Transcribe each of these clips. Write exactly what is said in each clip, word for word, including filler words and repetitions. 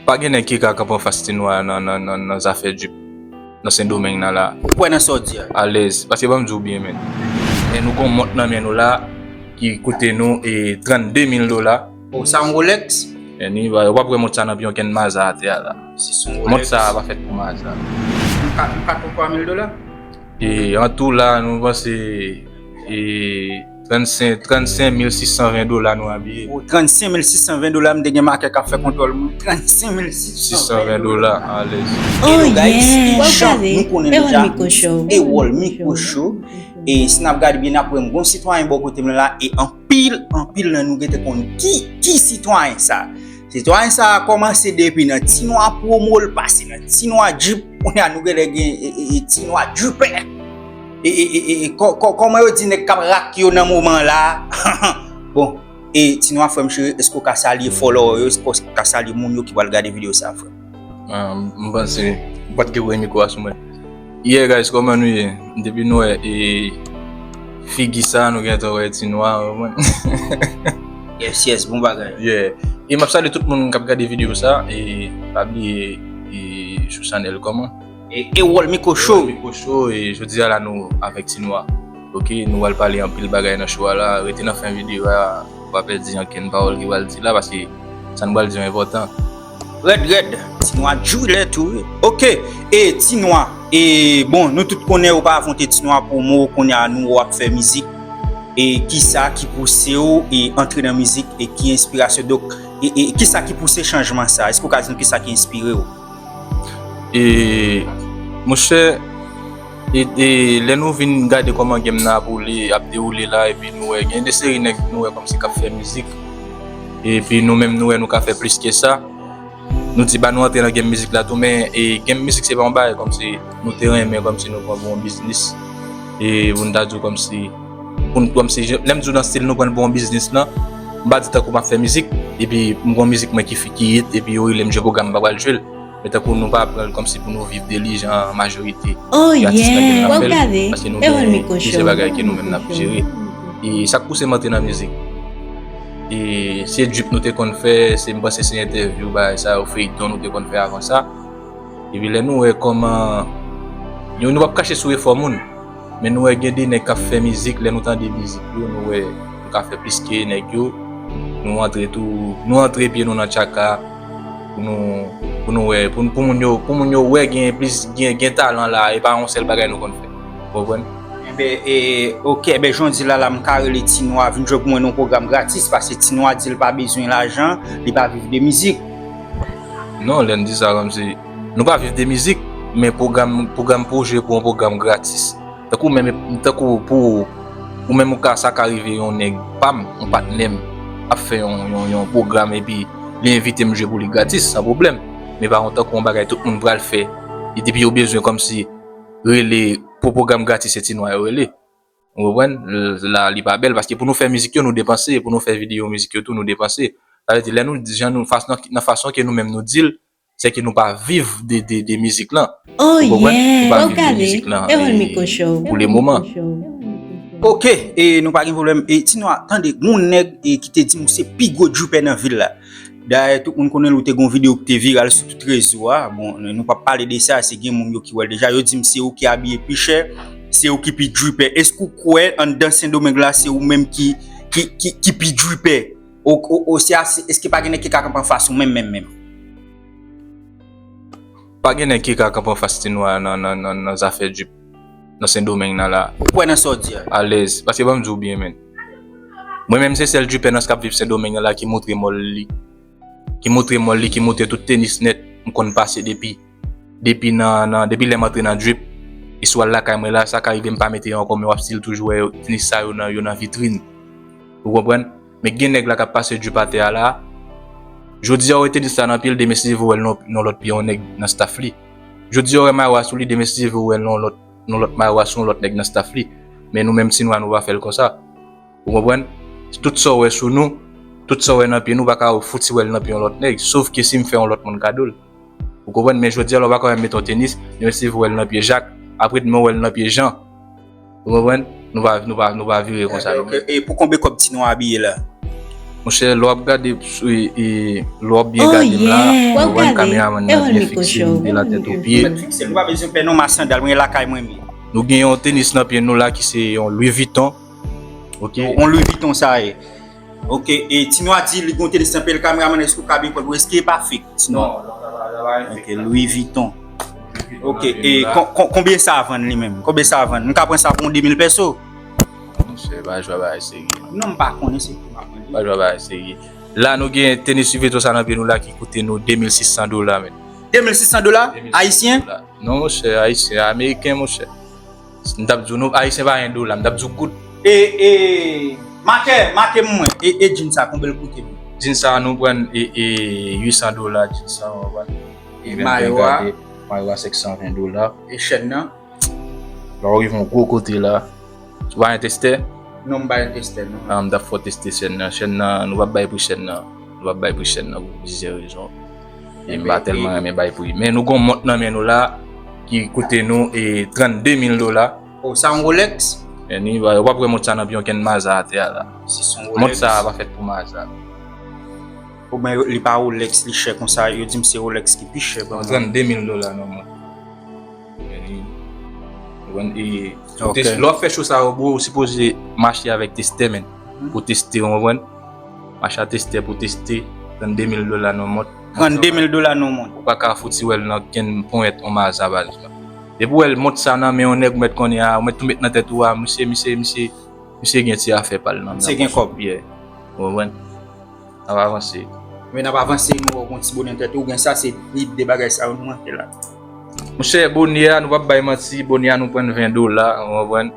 Pa gen nèg ki ka kanpe anfas Ti Nwa nan, nan, nan, nan zafè drip nan Sendomeng nan la. Ou kwè nan sa w di a? Alèz. Paske ban m di w byen, men. Men nou gon mont nan men nou la ki koute nou e trannde mil dola. O, sa yon Rolex? Men ni, w ap wè mont sa nan pye yon kenn maza atè a la. Si se yon Rolex. Mont sa a pa fèt pou maza. M ka, m ka trannntwa mil dola? E an tou la, nou panse e trannsenk, trannsenk mil sis san ven dola nou abiye. O, trannsenk mil sis san ven dola, m te gen makè k ap fè kontwòl mwen. Trannsenk mil sis san ven dola, alèz. Hello guys, e jan nou konnen deja, Ewol Micro Show. E si n ap gade byen, n ap wè m gon sitwayen bò kote m la, e anpil, anpil nan nou gentan konn ki, ki sitwayen sa. Sitwayen sa a kòmanse depi nan Ti Nwa Promo, l pase nan Ti Nwa Drip, kounye a nou genlè gen e, e, e, Ti Nwa Dripè. E, e, e, e, e, kò-, kò-, kòman yo di nèg k ap rak yo nan moman la? Bon, e Ti Nwa, frè m cheri, èske w ka salye follower yo, èske w ka salye moun yo ki pral gade videyo sa a, frè m? Ah, m panse, m pa t gen wè mikwo a sou mwen. Yeah, guys, kòman nou ye? Depi nou wè, e, figi sa, nou gentan wè Ti Nwa, w konprann? Yes, yes, bon bagay. Yeah. E m ap salye tout moun k ap gade videyo sa, e pa bliye, e, sou chanèl kòman? E, Ewol Micro Show. Ewol Micro Show, e jodi a la nou avèk Ti Nwa. Ok, nou pral pale anpil bagay nan show a la. Rete nan fen videyo a, pa pèdi ankenn pawòl ki pral di la, paske sa nou pral di yo enpòtan. Rèd, rèd. Ti Nwa djouilè tou, wi. Ok, e Ti Nwa, e bon, nou tout konnen ou pa avonte Ti Nwa Promo, kounye a nou wè w ap fè mizik. E kisa ki pouse w e antre nan mizik e ki enspirasyon, donk, e, e kisa ki pouse chanjman sa? Èske w ka di nou kisa ki enspire w? E, monchè, e, e lè nou vin gade kòman game nan ap woule, ap dewoule la, epi nou wè gen de seri nèg nou wè kòmsi k ap fè mizik, epi nou menm nou wè nou ka fè plis ke sa, nou di ba nou antre nan game mizik la tou, men, e, game mizik se pa yon bagay kòmsi nou te renmen kòmsi nou pran pou yon biznis, e pou n ta di w kòmsi, pou n, kòmsi, lè m di w nan stil nou pran l pou yon biznis lan, m pa di tankou m ap fè mizik, epi m gon mizik mwen ki fi-, ki hit, epi yo rele m jwe pwogram, m pa pral jwe l. Men tankou nou pa pran l kòmsi pou nou viv de li jan majorite de atis nan game nan fè l, paske nou gen plizyè bagay ke nou menm n ap jere. E sa k pouse m antre nan mizik? E se drip nou te konn fè, se, m panse se entèvyou, bagay sa yo, feyton nou te konn fè avan sa. Epi lè nou wè kòman, nou, nou p ap krache sou efò moun, men nou wè gen de nèg k ap fè mizik, lè nou tande mizik yo, nou wè nou ka fè plis ke nèg yo, nou antre tou, nou antre pye nou nan tchaka, pou nou, pou nou wè, pou, pou moun yo, pou moun yo wè gen plis, gen, gen talan la, e pa yon sèl bagay nou konn fè. Ou konprann? Enben, e, ok, enben, jan w di la, la, m ka rele Ti Nwa vin jwe pou mwen nan yon pwogram gratis, paske Ti Nwa di l pa bezwen lajan, li pa viv de mizik. Non, lè n di sa kòmsi, nou pa viv de mizik, men pwogram, pwogram pou w jwe pou yon pwogram gratis. Tankou menm, tankou pou ou menm ou ka, sa ka rive yon nèg pa m, yon patnè m, ap fè yon, yon, yon pwogram epi li envite m jwe pou li gratis, san pwoblèm. Men pa yon tankou yon bagay tout moun pral fè. E depi yo bezwen kòmsi rele pou pwogram gratis se Ti Nwa yo rele. Ou konprann? L-, la, li pa bèl, paske pou nou fè mizik yo, nou depanse, pou nou fè videyo mizik yo tou, nou depanse. Sa vle di, lè nou, jan nou, fas-, nan, nan fason ke nou menm nou di l, se ke nou pa viv de, de, de mizik lan. Ou konprann? Nou pa viv de mizik lan, e, pou le moman. Ok, e nou pa gen pwoblèm. E Ti Nwa, tande, gon nèg, e, ki te di m ou se pi gwo dripè nan vil la. Dayè, tout moun konnen l, ou te gon videyo ki te viral sou tout rezo a. Bon, nou p ap pale de sa, se gen moun yo ki wè l deja. Yo di m se ou ki abiye pi chè, se ou ki pi dripè. Èske ou kwè anndan Sendomeng la, se ou menm ki, ki, ki, ki pi dripè? O, o, o, se a, se, èske pa gen nèg ki ka kanpe anfas ou menm, menm, menm? Pa gen nèg ki ka kanpe anfas Ti Nwa nan, nan, nan, nan zafè drip nan Sendomeng nan la. Ou kwè nan sa w di a? Alèz. Paske ban m di w byen, men. Mwen menm se sèl dripè nan k ap viv Sendomeng nan la ki montre mòl li. Ki montre mòl li, ki montre tout tenis nèt m konn pase depi, depi nan, nan, depi lè m antre nan drip. E si w al lakay mwen la, sa ka rive m pa mete yo ankò, men w ap still toujou wè yo, tenis sa yo nan, yo nan vitrin. Ou konprann? Men gen nèg la k ap pase drip atè a la. Jodi a, ou wè tenis la nan pye l, demen si Dye vle ou wè l nan, nan lòt pye yon nèg nan staff li. Jodi a, ou wè mayo a sou li, demen si Dye vle ou wè l nan lòt, nan lòt mayo a sou yon lòt nèg nan staff li. Men nou menm Ti Nwa, nou pa fè l konsa. Ou konprann? Tout sa w wè sou nou, tout sa w wè nan pye nou, ou pa ka fouti wè l nan pye yon lòt nèg, sof ke si m fè yon lòt moun kado l. Ou konprann? Men jodi a la, ou pa ka wè m mete yon tenis, demen si Dye vle ou wè l nan pye Jak, apre demen ou wè l nan pye Jan. Ou konprann? Nou pa, nou pa, nou pa vire konsa, non. Ok, e pou konbe kòb Ti Nwa abiye la? Monchè, lè w ap gade, e, e, lè w ap byen gade m la, ou wè kameramann nan byen fikse m, de la tèt o pye. Mwen fikse l, nou pa bezwen pè non, m a sandal, mwen lakay mwen menm. Nou gen yon tenis nan pye nou la ki se yon Louis Vuitton. Ok. Yon Louis Vuitton sa ye. Ok, e Tinwa di li gen yon tenis nan pye l, kameramann, èske w ka byen kwè l, èske e pa fake, Tinwa? Non, non, sa pa, sa pa fake. Ok, Louis Vuitton. Ok, e kon- kon- konbyen sa a vann li menm? Konbyen sa a vann? M ka pran sa pou yon de mil pèso? Monchè, pa jwe bagay serye. Non, m pa konnen se pou m ap mande. Pa jwe bagay serye. La, nou gen tenis Louis Vuitton sa nan pye nou la ki koute nou de mil sis san dola, men. De mil sis san dola? Ayisyen? Non, monchè, ayisyen, ameriken, monchè. M t ap di w, nou, ayisyen pa gen dola, m t ap di w goud. E, e, make, make m mwen, e, e jeans sa, konbyen l koute m? Jeans sa, nou pran, e, e, uit san dola, jeans sa, w konprann? E mayo a? Mayo a, senk san ven dola. E chèn nan? Lè w rive yon gwo kote la, ou pa gen testè? Non, m pa gen testè, non. Ah, m t ap fè w teste chèn nan. Chèn nan, nou p ap bay pri chèn nan. Nou p ap bay pri chèn nan pou plizyè rezon. E m pa tèlman renmen bay pri. Men nou gon mont nan men nou la, ki koute nou, e, trannde mil dola. O, sa yon Rolex? Men ni, w ap wè mont sa nan pye okenn maza atè a la. Si se yon Rolex. Mont sa pa fèt pou maza. Ou ben, li pa Rolex, li chè konsa. Yo di m se Rolex ki pi chè, ban mwen. Trannde mil dola nan mont. Men ni, ou konprann, e, lè w ap fè cho sa yo, bro, ou sipoze mache avèk testè, men. Pou teste, ou konprann? Mache a testè pou teste, trannde mil dola nan mont. Trannde mil dola nan mont. Ou pa ka fouti wè l nan kenn ponyèt on maza baz. Depi w wè l mont sa nan men yon nèg ou mèt konnen a, ou mèt tou met nan tèt ou a, misye, misye, misye, misye gen ti afè pa l nan. Misye gen kòb. Yeah. Ou konprann? N ap avanse. Men n ap avanse, nou wè w gon ti bonè nan tèt ou, ou gen sa, se ide bagay sa yo nou manke la. Monchè, bonè a, nou p ap bay manti, bonè a nou pran ven dola, ou konprann?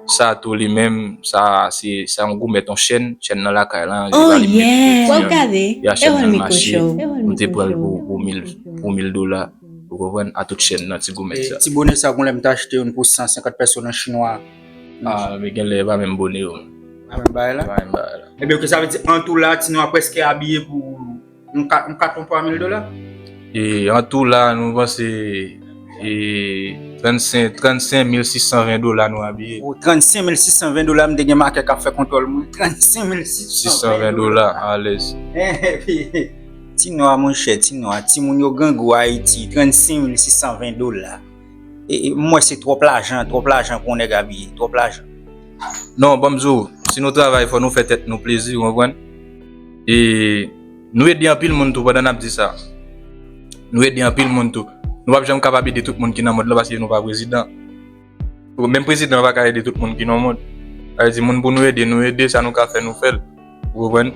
Sa tou li menm, sa se, sa yon goumèt, yon chèn, chèn nan lakay la, li pa li menm ki te di, ya chèn nan mache, nou te pran l pou, pou mil, pou mil dola, ou konprann, a tout chèn nan ti goumèt sa. Ti bonè sa, gon lè m te achte youn pou san senkant pèso nan chinwa. Ah, men genlè e pa menm bonè yo. Pa menm bagay la? Pa menm bagay la. Ebyen, ok, sa vle di, an tou la, Tinwa prèske abiye pou yon ka-, yon katreven twa mil dola? E an tou la, nou panse, e trannsenk, trannsenk mil sis san ven dola nou abiye. O, trannsenk mil sis san ven dola, m te gen makè k ap fè kontwòl mwen. Trannsenk mil sis san ven dola, alèz. Tinwa, monchè, Tinwa, timoun yo grangou Ayiti, trannsenk mil sis san ven dola. E, e, m wè se twòp lajan, twòp lajan pou yon nèg abiye, twòp lajan. Non, ban m di w, si nou travay, fò nou fè tèt nou plezi, ou konprann? E nou ede anpil moun tou pandan n ap di sa. Nou ede anpil moun tou. Nou p ap janm kapab ede tout moun ki nan mond lan paske nou pa prezidan. Menm prezidan pa ka ede tout moun ki nan mond. Sa vle di, moun pou nou ede, nou ede, sa nou ka fè, nou fè l. Ou konprann?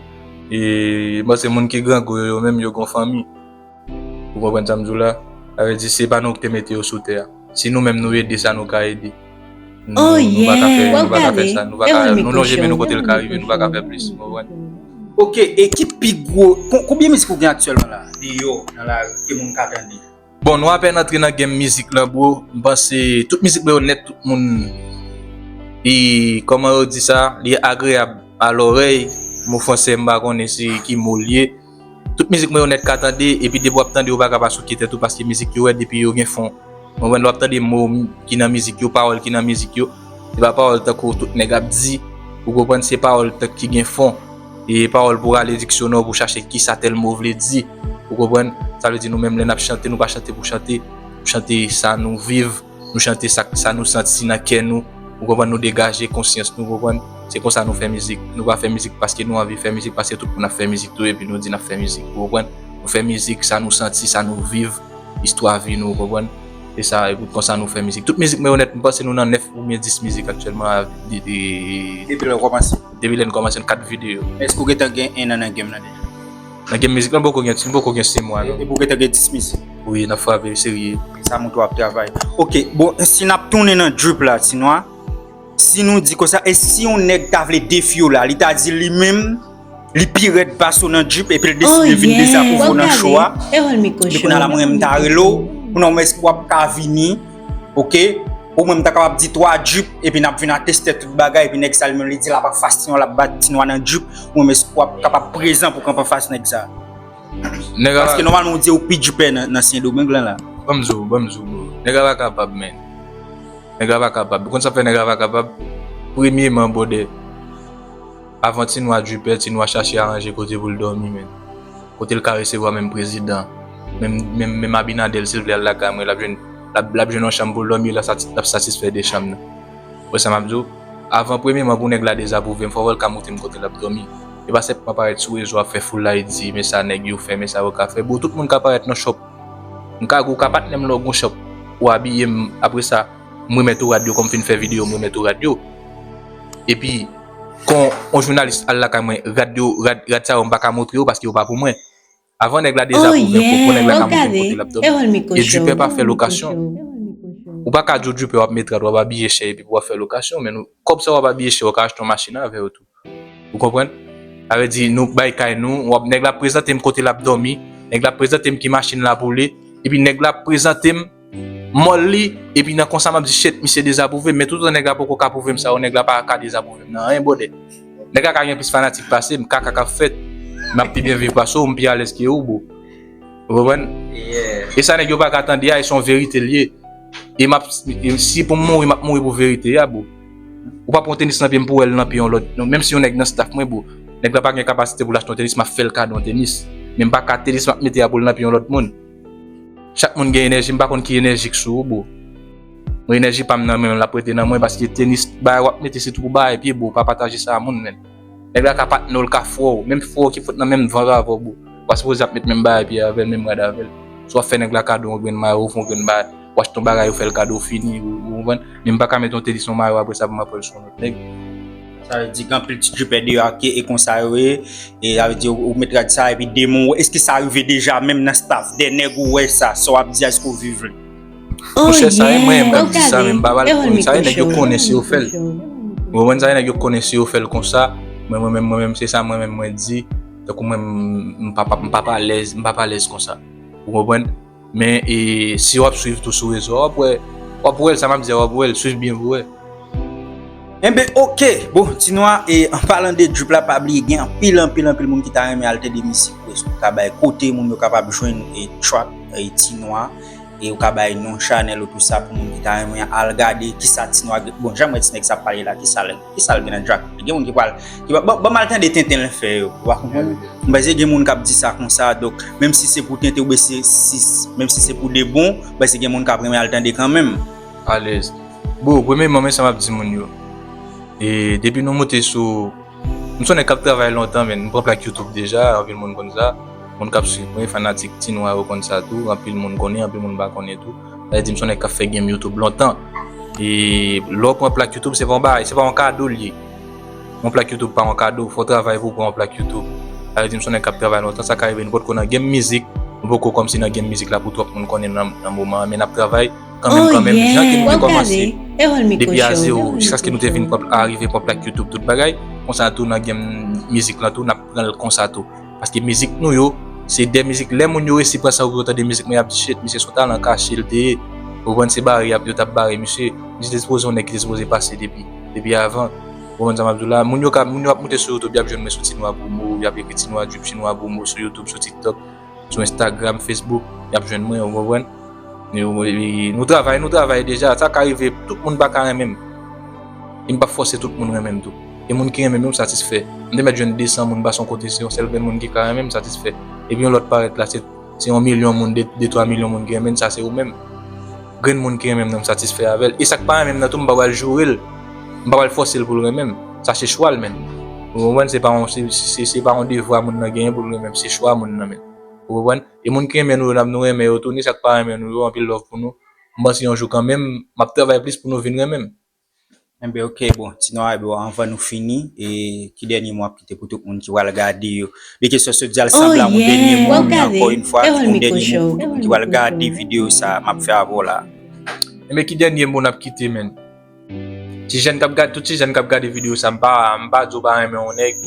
E m panse moun ki grangou yo, yo menm, yo gon fanmi. Ou konprann sa m di w la? Sa vle di, se pa nou ki te mete yo sou tè a. Si nou menm nou ede sa nou ka ede, nou, nou pa ka fè, nou pa ka fè sa, nou pa ka, nou lonje men nou kote l ka rive, nou pa ka fè plis, ou konprann? Ok, e ki pi gwo, kon-, konbyen mizik ou gen aktyèlman la, deyò, nan lari, ke moun ka tande? Bon, nou apèn antre nan game mizik lan, bro. M panse tout mizik mwen yo nèt, tout moun, e, kòman yo di sa, li agreyab a lòrèy. Mo fransè m pa konnen se ki mo l ye. Tout mizik mwen yo nèt ka tande, epi depi w ap tande, ou pa ka pa souke tèt ou, paske mizik yo rèd epi yo gen fon. Ou konprann, lè w ap tande mo ki nan mizik yo, pawòl ki nan mizik yo, se pa pawòl tankou tout nèg ap di, ou konprann, se pawòl tank ki gen fon. E pawòl pou w rale diksyonè w pou w chache kisa tèl mo vle di, ou konprann. Sa vle di nou menm lè n ap chante, nou pa chante pou chante, nou chante sa nou viv, nou chante sa, sa nou santi nan kè nou, ou konprann, nou degaje konsyans nou, ou konprann. Se konsa nou fè mizik. Nou pa fè mizik paske nou anvi fè mizik, paske tout moun ap fè mizik tou, epi nou di n ap fè mizik, ou konprann. Nou fè mizik, sa nou santi, sa nou viv, istwa vi nou, ou konprann. Se sa, e konsa nou fè mizik. Tout mizik mwen yo nèt, m panse nou nan nèf oubyen dis mizik aktyèlman, a, de, de, depi lè n kòmanse. Depi lè n kòmanse, n kat videyo. Èske w gentan gen en an nan game nan deja? Nan game mizik lan, m poko gen, m poko gen sis mwa, non. E, epi w gentan gen dis mizik? Wi, n ap frape, serye. Sa montre w ap travay. Ok, bon, si n ap tounen nan drip la, Tinwa, si nou di konsa, e si yon nèg ta vle defi w la, li ta di li menm, li pi rèd pase w nan drip, epi l deside vin dezapwouve w nan show a. Epi kounye a la, mwen menm, m ta rele w, pou nan mès w ap ka vini, ok? Ou menm, m ta kapab di twa drip, epi n ap vin ateste tout bagay, epi nèg sa li menm, li di l ap anfas Tinwa, l ap bat Tinwa nan drip, ou menm, èske w ap kapab prezan pou kanpe anfas nèg sa? Paske nòmalman, ou di ou pi dripè nan, nan Sendomeng lan la. Ban m di w, ban m di w, bro. Nèg la pa kapab, men. Nèg la pa kapab. Ou konn sa fè nèg la pa kapab? Premyeman, brother, Avan Ti Nwa Dripper, Ti Nwa chache aranje kote pou l dòmi, men. Kote l ka resevwa menm prezidan. Menm, menm, menm Abinader, si l vle al lakay mwen, l ap jwenn, l ap, l ap jwenn yon chanm pou l dòmi, l ap sati-, l ap satisfè de chanm nan. Wè sa m ap di w? Avan, premyeman, pou nèg la dezapwouve m, fò w wè l ka montre m kote l ap dòmi. E pa senpman parèt sou rezo ap fè foul la, e di, men sa nèg yo fè, men sa yo ka fè. Bro, tout moun ka parèt nan shop. M ka, ou ka patnè m lè w gon shop. Ou abiye m, apre sa, m remèt ou rad yo, kòm m fin fè videyo, m remèt ou rad yo. Epi, kon yon jounalis al lakay mwen, rad yo, rad, rad sa yo, m pa ka montre yo paske yo pa pou mwen. Avan nèg la dezapwouve m, pou, pou nèg la ka montre m kote l ap dòmi. E Dripper pa fè lokasyon. Ou pa ka di w Dripper w ap met rad, w ap abiye chè, epi pou w ap fè lokasyon, men nou, kòb sa w ap abiye chè, w ka achte yon machin avè yo tou. Ou konprann? Sa vle di, nou bay kay nou, w ap, nèg la prezante m kote l ap dòmi, nèg la prezante m ki machin l ap woule, epi nèg la prezante m mòl li, epi nan konsa m ap di, shit, misye dezapwouve m, men toutotan nèg la poko ka pwouve m sa yo, nèg la pa ka dezapwouve m nan anyen, bwodè. Nèg la ka gen plis fanatik pase m, kaka k ap fèt, m ap pi byen viv pase w, m pi alèz ke ou, bro. Ou konprann? E sa nèg yo pa ka tande a, e se yon verite l ye. E m ap, e si pou m mouri, m ap mouri pou verite a, bro. Ou pa pran tenis nan pye m pou wè l nan pye yon lòt. Non, menm si yon nèg nan staff mwen, bro, nèg la pa gen kapasite pou l achte yon tenis, m ap fè l kado yon tenis. Men m pa ka tenis m ap mete a pou l nan pye yon lòt moun. Chak moun gen enèji, m pa konn ki enèji k sou ou, bro. Mwen, enèji pa m nan men m, l ap rete nan mwen, paske tenis, bagay w ap mete se tou pou bagay pye, bro, pa pataje sa a moun, men. Nèg la ka patnè w, l ka frè w, menm frè w ki fout nan menm van avè w, bro. W pa sipoze ap met menm bagay pye avè l, menm rad avè l. Si w ap fè nèg la kado yon grenn mayo, ou fè yon grenn bagay, w achte yon bagay, ou fè l kado, fini, ou, ou konprann? Men m pa ka met yon tenis, yon mayo, apre sa pou m ap wè l sou yon lòt nèg. Sa vle di gen anpil ti dripper deyò a ke e konsa yo ye. E sa vle di ou, ou met rad sa epi demen w, èske sa rive deja menm nan staff de nèg ou wè sa, sa w ap di a, èske w viv li? Monchè, sa e mwen menm k ap di sa, men m pa pral, sa e nèg yo konnen si yo fè l. Ou konprann, sa e nèg yo konnen si yo fè l konsa. Mwen, mwen menm, mwen menm, se sa mwen menm mwen di. Tankou mwen, m, m pa, pa, m pa, pa alèz, m pa, pa alèz konsa. Ou konprann? Men, e, si w ap swiv tou sou rezo a, w ap wè, w ap wè l, sa m ap di a, w ap wè l, swiv byen pou wè. Enben, oke. Bon, Ti Nwa, e, an palan de drip la, pa bliye, gen anpil, anpil, anpil moun ki ta renmen al tande mizik ou. Èske w ka bay kote moun yo kapab jwenn, e, track, e, Ti Nwa, e ou ka bay non chanèl ou tou sa pou moun ki ta renmen al gade kisa Ti Nwa gen. Bon, jan m wè ti nèg sa ap pale la, kisa l, kisa l gen nan track? Gen moun ki pral, ki pa, ban, ban m al tande tenten l fè yo, ou pa konprann? M panse gen moun k ap di sa konsa, donk, menm si se pou tenten oubyen si, si, menm si se pou de bon, m panse gen moun k ap renmen al tande kanmenm. Alèz. Bon, premyeman, men sa m ap di moun yo. E depi nou moute sou, m se yon nèg k ap travay lontan, men m pran plak YouTube deja, anpil moun konn sa. Moun k ap swiv mwen, fanatik Ti Nwa yo konn sa tou, anpil moun konnen, anpil moun pa konnen tou. Sa vle di m se yon nèg k ap fè game YouTube lontan. E lè w pran plak YouTube, se pa yon bagay, se pa yon kado l ye. Yon plak YouTube pa yon kado, fò w travay pou w pran yon plak YouTube. Sa vle di m se yon nèg k ap travay lontan, sa ka rive nou potko nan game mizik, nou poko kòmsi nan game mizik la pou twòp moun konnen nan, nan moman an, men n ap travay kanmenm, kanmenm, jan ke nou te kòmanse, depi a zewo, jiskaske nou te vin pran, arive pran plak YouTube, tout bagay, konsa tou nan game mizik lan tou, n ap pran l konsa tou. Paske mizik nou yo, se de mizik, lè moun yo resi pran sa yo pou yo tande mizik mwen, y ap di, shit, misye se yon talan kache l te ye. Ou konprann, se bare y ap, yo t ap bare misye. Misye te sipoze yon nèg ki te sipoze pase depi, depi avan. Ou konprann sa m ap di w la? Moun yo ka, moun yo ap moute sou YouTube, y ap jwenn mwen sou Ti Nwa Promo, y ap ekri Ti Nwa Drip, Ti Nwa Promo sou YouTube, sou TikTok, sou Instagram, Facebook, y ap jwenn mwen, ou konprann? Nou, e, nou travay, nou travay deja. Sa ka rive, tout moun pa ka renmen m. E m p ap fòse tout moun renmen m tou. E moun ki renmen m yo, m satisfè. M te mèt jwenn de san moun pase yon kote, se yon sèl grenn moun ki ka renmen m, m satisfè. Epi yon lòt parèt la, se, se yon milyon moun, de, de, twa milyon moun ki renmen m, sa se ou menm. Grenn moun ki renmen m nan, m satisfè avè l. E sa k pa renmen m nan tou, m pa pral joure l. M pa pral fòse l pou l renmen m. Sa se chwa l, menn. Ou konprann? Se pa yon, se, se, se pa yon devwa moun nan genyen pou l renmen m. Se chwa moun nan, menn. Ou konprann? E moun ki renmen nou yo, n ap nou renmen yo tou, ni sa k pa renmen nou yo, anpil love pou nou. M panse yon jou kanmenm, m ap travay plis pou nou vin renmen m. Enben, oke, bon, Ti Nwa, enben, anvan nou fini, e ki dènye mo w ap kite pou tout moun ki pral gade yo? Byen ke Sòsyè Dyal sanble a yon dènye mo, men ankò yon fwa, ki yon dènye mo pou tout moun ki pral gade videyo sa a m ap fè avè w la? Enben, ki dènye mo n ap kite, menn? Ti jèn k ap gade, tout ti jèn k ap gade videyo sa, m pa, m pa di w pa renmen yon nèg.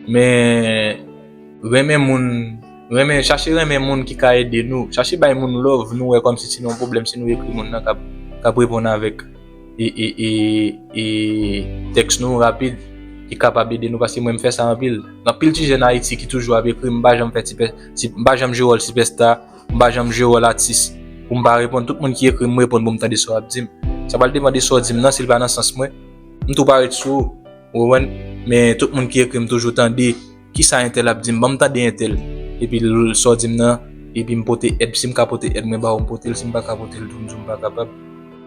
Men, renmen moun, renmen, chache renmen moun ki ka ede nou. Chache bay moun love, nou wè kòmsi si nou yon pwoblèm, si nou ekri moun nan k ap, k ap reponn avèk e, e, e, e tèks nou rapid, ki kapab ede nou, paske mwen m fè sa anpil. Gen anpil ti jèn Ayiti ki toujou ap ekri m, m pa janm fè ti pè, ti, m pa janm jwe wòl sipèsta, m pa janm jwe wòl atis. Pou m pa reponn, tout moun ki ekri m, m reponn pou m tande sa w ap di m. Sa pral depann de sa w di m nan, si l pa nan sans mwen, m tou pa ret sou ou. Ou konprann? Men tout moun ki ekri m toujou tande kisa entèl ap di m, ban m tande entèl. Epi l- sa w di m nan, epi m pote èd. Si m ka pote èd, mwen ba w, m pote l. Si m pa ka pote l tou, m di w m pa kapab.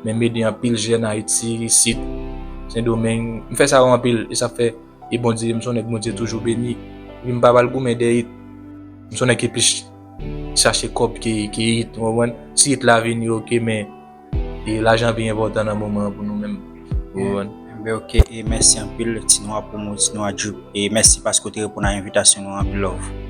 Men m ede anpil jèn Ayiti, isit, Sendomeng. M fè sa yo anpil, e sa fè, e Bondye, m se yon nèg Bondye toujou beni. Epi m pa pral goumen dèyè it. M se yon nèg ki plis chache kòb ke, ke it, w konprann? Si it la vini, oke, men e lajan pi enpòtan nan moman an pou nou menm. Ou konprann? Enben, oke, e mèsi anpil, Tino a Promo, Tino a Drip. E mèsi paske w te reponn a envitasyon nou, anpil love.